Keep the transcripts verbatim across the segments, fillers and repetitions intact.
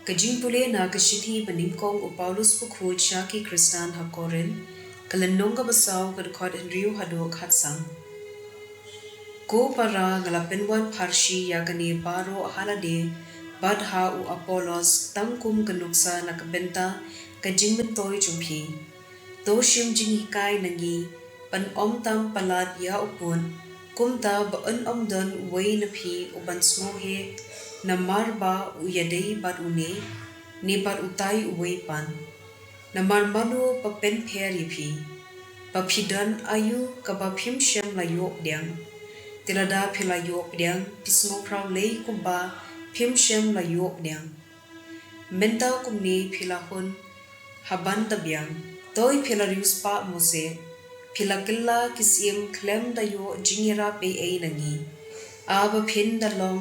Ka jingpule na ka shithi ba nyngkong u Paulus bakhuid sha ki Khristan ha Korinth, ka lynnong kaba saw, ka dkhot hynriew haduh khatsan. Ko para, nga la pynwan pharshi ïa kane baroh ha lade bad ha u Apollos tang kum ka nuksa na ka bynta ka jingmyntoi jong phi. To shim jinghikai na ngi, ban ym tam palat ïa u pud, kumta ba yn ym don uwei na phi u ban sngewheh namar ba u ïadei bad une ne bad utai uwei pat. Namar mano ba pynpher ïa phi? Ba phi don aïu kaba phim shym la ïoh pdiang? Te lada phi la ïoh pdiang, phi sngewphraw lei kumba phim shym la ïoh pdiang. Mynta kumne phi la hun ha ban da biang. Toi phi la riewspah moseh. Phi la kylla ki syiem khlem da ïoh jingïarap ei ei na ngi. A ba phin da long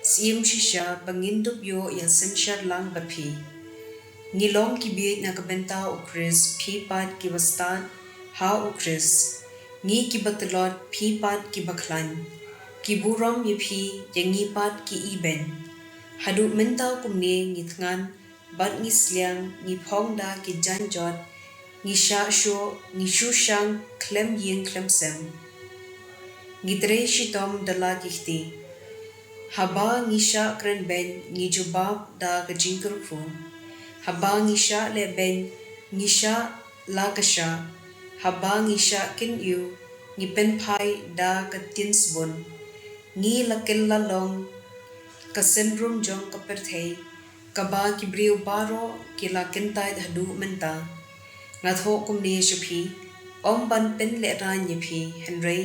syiem shisha ba ngin dup ïoh ïa synshar lang bad phi. Ngi long ki bieit na ka bynta u Khrist, phi pat ki bastad ha u Khrist. Ngi ki batlot, phi pat ki bakhlaiñ. Ki burom ïa phi, ïa ngi pat ki ibeiñ. Haduh mynta kumne ngi thngan bad ngi sliang, ngi phong da ki jaiñjot, ngi shah shoh, ngi shu shang khlem ïing khlem sem. Ngi trei shitom da la ki kti. Haba ngi shah kren beiñ, ngi jubab da ka jingkyrkhu. Haba ngi shah leh beiñ, ngi shah la ka shah. Haba ngi shah kyniew, ngi pynphai da ka tiensbun. Ngi la kylla long ka synrum jong ka pyrthei, kaba ki briew baroh ki la kyntait haduh mynta. Nga thoh kumne sha phi, ym ban pynlehraiñ ïa phi, hynrei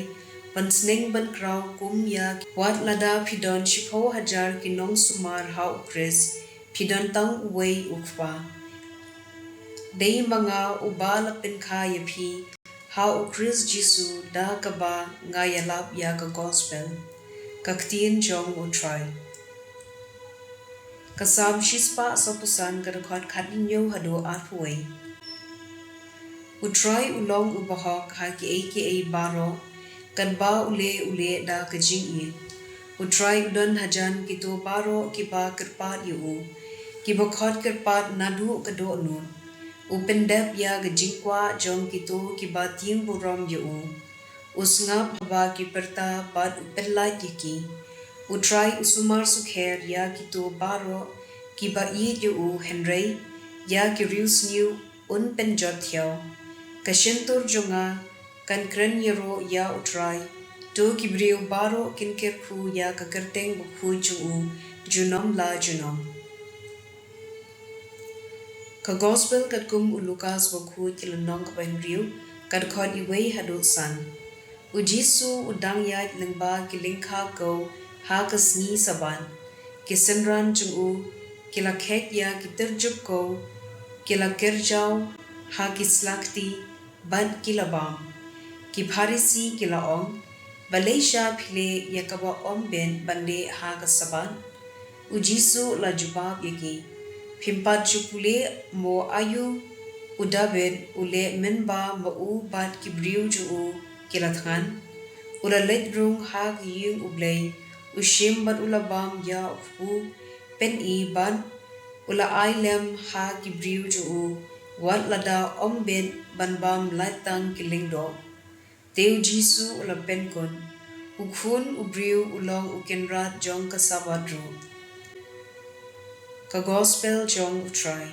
ban sneng ban khraw kum ïa ki. Wat lada phi don shiphew hajar ki nongsumar ha u Khrist, phi don tang uwei u Kpa. Dei ma nga uba la pynkha ïa phi ha u Khrist Jisu da kaba nga ïalap ïa ka gospel. Ka ktien jong u Trai. Ka Salm shispah sawphew san, ka dkhot khathynñiew haduh arphew wei. U Trai u long u bahok ha kiei kiei baroh, katba u leh u leh da ka jingïeit. U Trai u don hajan kito baroh kiba kyrpad ïa u, kiba khot kyrpad naduh ka dohnud. U pyndep ïa ka jingkwah jong kito kiba tieng burom ïa u. U sngap haba ki pyrta bad u pynlait ïa ki. U Trai u sumar sukher ïa kito baroh kiba ïeit ïa u, hynrei ïa ki riewsniew un pynjot thiaw. Ka shyntur jong nga kan kren ïaroh ïa u Trai. To ki briew baroh kin kyrkhu ïa ka kyrteng bakhuid jong u junom la junom. Ka gospel katkum u Lukas bakhuid, ka lynnong kaba hynriew, ka dkhot wei haduh san. U Jisu u dang ïaid lyngba ki lyngkha kew ha ka sngi Sabbath. Ki synran jong u ki la kheit ïa ki tyrjup kew, ki la kyrjaw ha ki slakti bad ki la bam. Ki Pharisi ki la ong, balei sha phi leh ïa kaba ym bit ban leh ha ka Sabbath? U Jisu u la jubab ïa ki, phim pat ju pule mo aïu u Dabid u leh mynba ma u bad ki briew jong u ki la thngan? U la leit rung ha ka ïing u Blei, u shim bad u la bam ïa u kpu pyni bad u la ai lem ha ki briew jong u, wat lada ym bit ban bam lait tang ki lyngdoh. Te u Jisu u la pynkut, U Khun u briew u long u kynrad jong ka Sabbath ruh. Ka gospel jong u Trai.